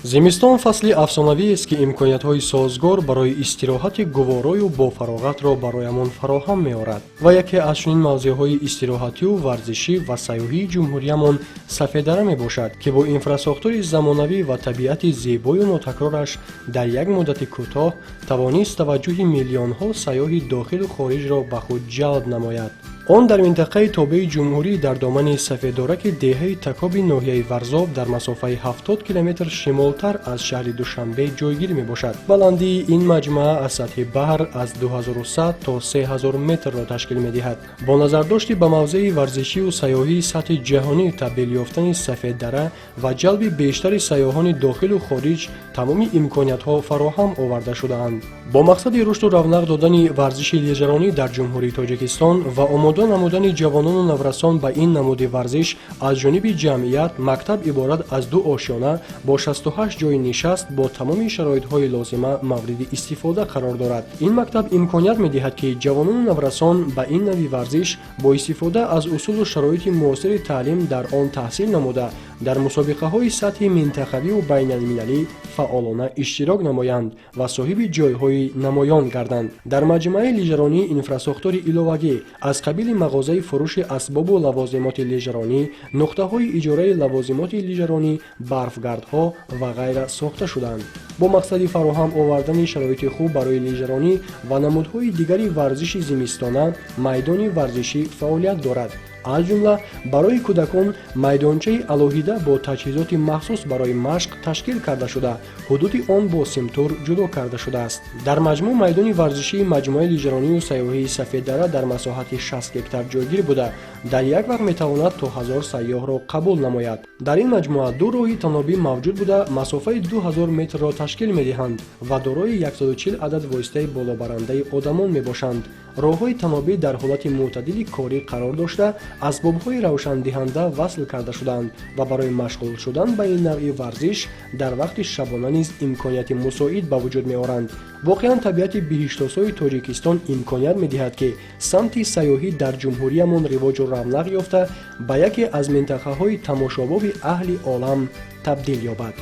Зимистон фасли афсонавиест, ки имкониятҳои созгор барои истироҳати гуворою бофароғатро бароямон фароҳам меорад ва яке аз чунин мавзеъҳои истироҳатию варзишӣ ва сайёҳии ҷумҳуриямон Сафеддара мебошад, ки бо инфрасохтори замонавӣ ва табиати зебою нотакрораш дар як муддати кӯтоҳ тавонист таваҷҷӯҳи миллионҳо сайёҳи дохилу хориҷро ба худ ҷалб намояд. Он дар минтақаи тобеи ҷумҳурӣ, дар домани Сафеддораки деҳаи Такоби ноҳияи Варзоб, дар масофаи 70 километр шимолтар аз шаҳри Душанбе ҷойгир мебошад. Баландии ин маҷмӯа аз сатҳи баҳр аз 2100 то 3000 метрро ташкил медиҳад. Бо назардошти ба мавзеи варзишию сайёҳии сатҳи ҷаҳонӣ табдил ёфтани Сафеддара ва ҷалби бештари сайёҳони дохилу хориҷ тамоми имкониятҳо фароҳам оварда шудаанд. Бо мақсади рушду равнақ додани варзиши лижаронӣ дар Ҷумҳурии Тоҷикистон ва омода намудани ҷавонону наврасон ба ин намуди варзиш аз ҷониби ҷамъият мактаб иборат аз ду ошёна бо 68 ҷойи нишаст бо тамоми шароитҳои лозима мавриди истифода қарор дорад. Ин мактаб имконият медиҳад, ки ҷавонону наврасон ба ин нави варзиш бо истифода аз усулу шароити муосири таълим дар он таҳсил намуда, дар мусобиқаҳои сатҳи минтақавию байналмилалӣ фаъолона иштирок намоянд ва соҳиби ҷойҳои намоён гарданд. Дар маҷмӯаи лижаронӣ инфрасохтори иловагӣ аз қабили мағозаи фурӯши асбобу лавозимоти лижаронӣ, нуқтаҳои иҷораи лавозимоти лижаронӣ, барфгардҳо ва ғайра сохта шудаанд. Бо мақсади фароҳам овардани шароити хуб барои лижаронӣ ва намудҳои дигари варзиши зимистона майдони варзишӣ фаъолият дорад. Аз ҷумла барои кӯдакон майдончаи алоҳида бо таҷҳизоти махсус барои машқ ташкил карда шуда, ҳудуди он бо симтор ҷудо карда шудааст. Дар маҷмӯъ майдони варзишии маҷмӯаи лижаронию сайёҳии Сафеддара дар масоҳати 60 гектар ҷойгир буда, дар як вақт метавонад то 1000 сайёҳро қабул намояд. Дар ин маҷмӯа ду роҳи танобӣ мавҷуд буда, масофаи 2000 метрро ташкил медиҳанд ва дорои 140 адад воситаи болобарандаи одамон мебошанд. Роҳҳои танобӣ дар ҳолати мӯътадили корӣ қарор дошта, асбобҳои равшандиҳанда васл карда шудаанд ва барои машғул шудан ба ин навъи варзиш дар вақти шабона низ имконияти мусоид ба вуҷуд меоранд. Воқеан, табиати биҳиштосои Тоҷикистон имконият медиҳад, ки самти сайёҳӣ дар ҷумҳуриямон ривоҷу равнақ ёфта, ба яке аз минтақаҳои тамошобоби аҳли олам табдил ёбад.